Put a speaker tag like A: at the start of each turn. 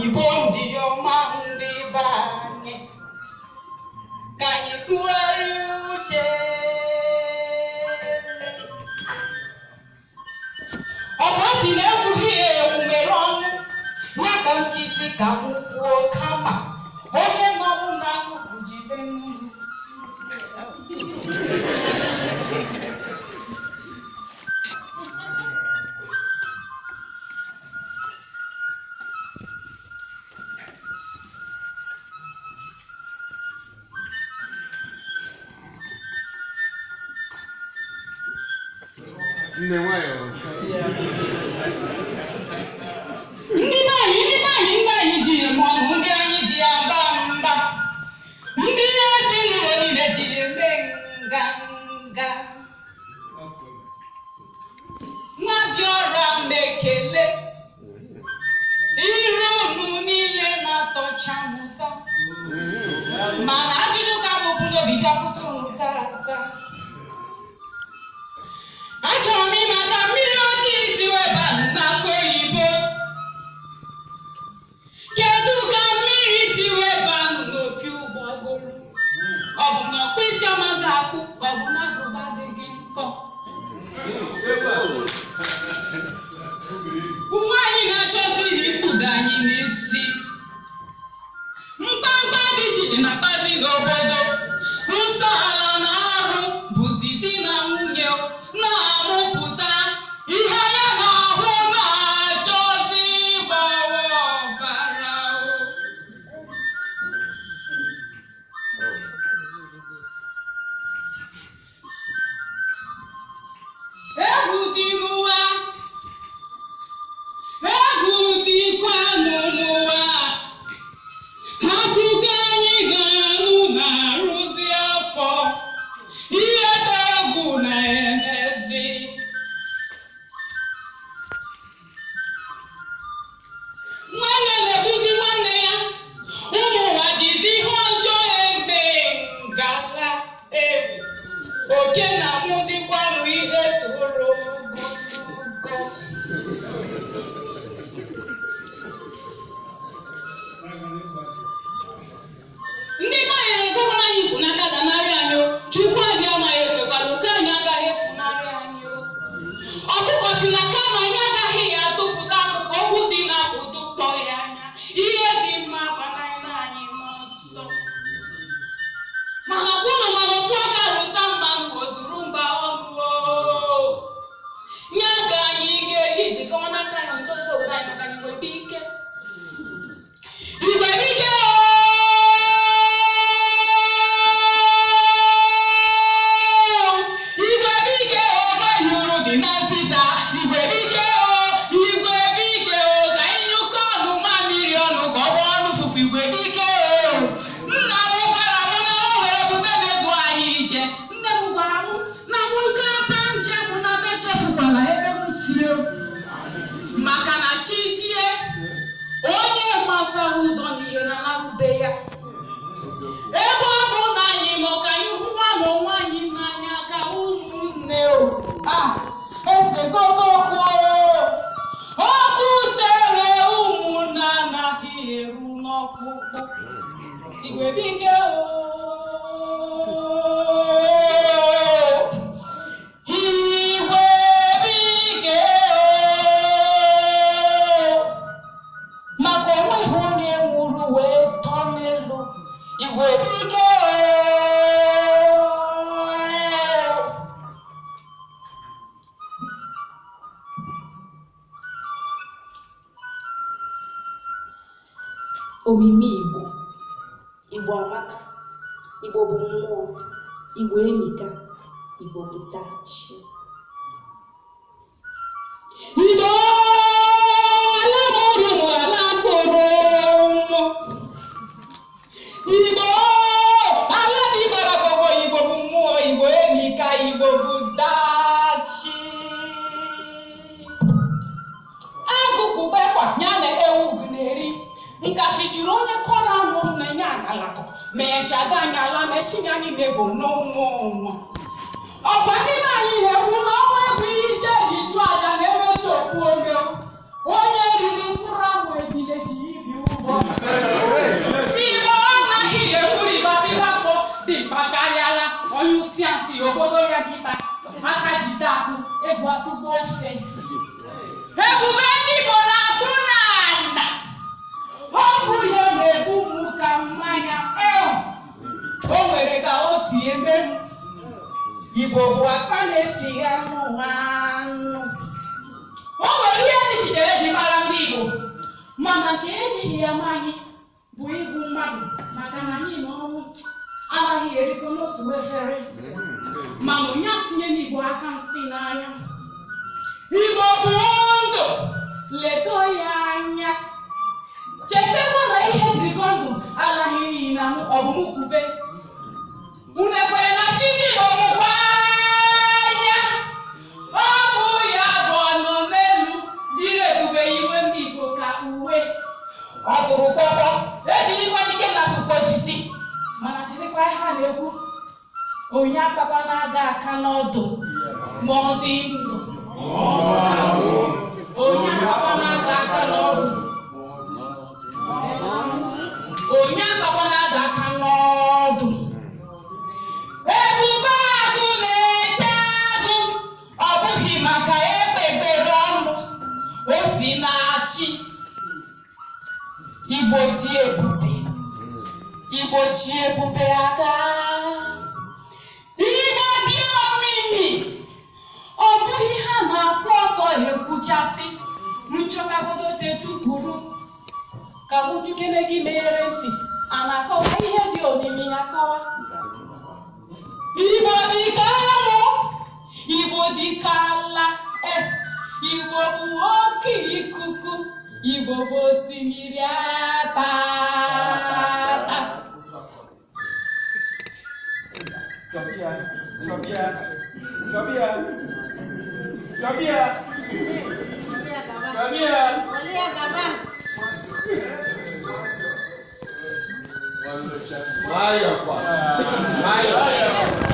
A: Igbo ndị ọma, ndị be anyị, ka anyị tụgharịa uche. Ọ bụ asị na ekwughị ya ekwu mere ọnụ ya ka m ji si ka m kwuo, kama onye nọ m n'akụkụ jide m.
B: Nne, nwayọọ.
A: Ndị be anyị, ndị be anyị, ndị anyị ji eme ọnụ, ndị anyị ji ya mba mba, ndị ezinụlọ niile ji ya eme nganga. Nwa-bịọra m, ekele iru unu niile na-atọcha m ụtọ, mana ajụjụ ka m bụ n'obi bịakwute unu tata. Achọrọ m ịma ka mmiri ojii si weba n'aka oyibo. Kedu ka mmiri si weba n'opi ụgbọgụrụ? Ọ bụ na ọkpụ isi amaghị akpụ, ka ọ bụ na agụba adịghị nkọ? Uwe anyị na-achọzi ikpudo anyị n'isi. Mkpamkpa dị iche iche na-akpazi n'obodo. Nsọ ala na arụ bụzi di na nwunye na-amụpụta ihe ya na-ahụ na-achọzi ịgbawa ọbara o. Egwu dị n'ụwa, egwu dịkwanụ n'ụwa. Akụkọ anyị na-anụ na-arụzi afọ ihe dị egwu na-emezi. Nwanne na-ebuzi nwanne ya. Ụmụ ụwa jizi ihe ọjọọ eme ngala. Egwu oke na-amụzikwanụ ihe toro ogologo. Ndị be anyị, ekwekwara anyị ikwu n'aka danarị anyị o. Chukwu abịa ma ya ekwekwara oke anyị agaghị efunarị anyị o. Ọkụkọ si na kama anyị agaghị ya atụpụta akụkọ okwu dị na ụtụkpọ ya anya. Ihe dị mma gbanarị anyị n'ọsọ, mana kwunu, mana otu aka rụta mmanụ ozuru mba ọnụ o. Ya ka anyị ga-eji jikọọ n'aka anyị dozie obodo anyị, maka anyị nwebe ike. Igwe ike o! Igwe ike o, nwanyị dị na ntịsa. Igwe ike o, igwe ike o, ka anyị nyụkọ ọnụ mamiri ọnụ ka ọ bụ ọnụ fufu. Igwe ike o! Nna m gwara m na o nwere ebube na-edu anyị ije. Nne m gwara m na m gaba njem na m echefukwala ebe m si o. Maka na chi jie, onye matara ụzọ n'ihe na narube ya. Ebe ọ bụ na anyị nọ ka anyị hụwa n'onwe anyị n'anya ka ụmụnne o. A efegokokwu okwu sere ụmụnne anaghị eru n'ọkpụkpụ. Igwe bike o, igwe bike o, maka onweghị onye nwụrụ wee tọọ n'elu. Igwe bike o.
C: Omimi Igbo. Igbo amaka. Igbo bụ mmụọ. Igbo emika. Igbo bụ tachi.
A: Igbo ala mụrụ m, ala kpụrụ m. Igbo ala dị gbara gbogbo. Igbo bụ mmụọ. Igbo emika. Igbo bụ dachi. Agụkpụbekwa ya na ewu gị na-eri nkashi juru onye kọrọ anụ nne ya agalatọ ma eshada anya ala mesinya niile bụ n'ụmụ ụmụ. Ọkwa ndị be anyị na-ekwu na ọnwa egwu ije ji chụọ aja na-emechi okpu ome. Onye riri mkpụrụ amụ ebile ji ibi ụgwọ. Obodo ya kịta aka jide akụ egwu atụgbu ofe. Ebube ndị Igbo na-akpụ n'ala. Ọ bụ ya na-ebu m ka mmanya. O nwere ka o si eme m. Igbo bụ akpa na-esi anụ anụ. O nwere ihe dị iche eji mara ndị Igbo, mana nke ejighị ya ma anyị bụ igbu mmadụ, maka na anyị na ọnwụ anaghị erikọ n'otu efere. Mana onye atinye n'Igbo aka nsị n'anya. Igbo bụ ndụ, ledo ya anya. Chetakwa na ihe jikọ ndụ anaghị iyi na ọbụmkwube. Unu ekwere na chi ndị Igbo mụkwa anya? Ọ bụ ya bụ ọnọ n'elu jiri ebube iwe ndị Igbo ka uwe. Ọ tụrụ kpọkpọ, ejirikwa ike na tụkpọ osisi. Mana chetakwa ihe a na-ekwu, onye akpakwa na-aga aka n'ọdụ ma ọ dị ndụ. Onye akpakwa na-aga aka n'ọdụ. Onye akpakwa na-aga aka n'ọdụ. Ebube agụ na-eche agụ, ọ bụghị maka ekpekpere ọnụ, o si na-achị. Igbo dị ebube, Igbo ji ebube aga. Igbo dị omimi, ọ bụghị ha na-akwụ ọtọ ekwuchasị. Nchọtagodo tetukwuru ka mụ jukene gị meghere ntị, a na-akọwa ihe dị omimi akọwa. Igbo dị ka anwụ, Igbo dị ka ala, Igbo bụ oke ikuku, Igbo bụ osimiri ata ata.
B: Chọbịa, chọbịa, chọbịa, chọbịa, chọbịa.
D: Nwayọọ kwa. Nwayọọ.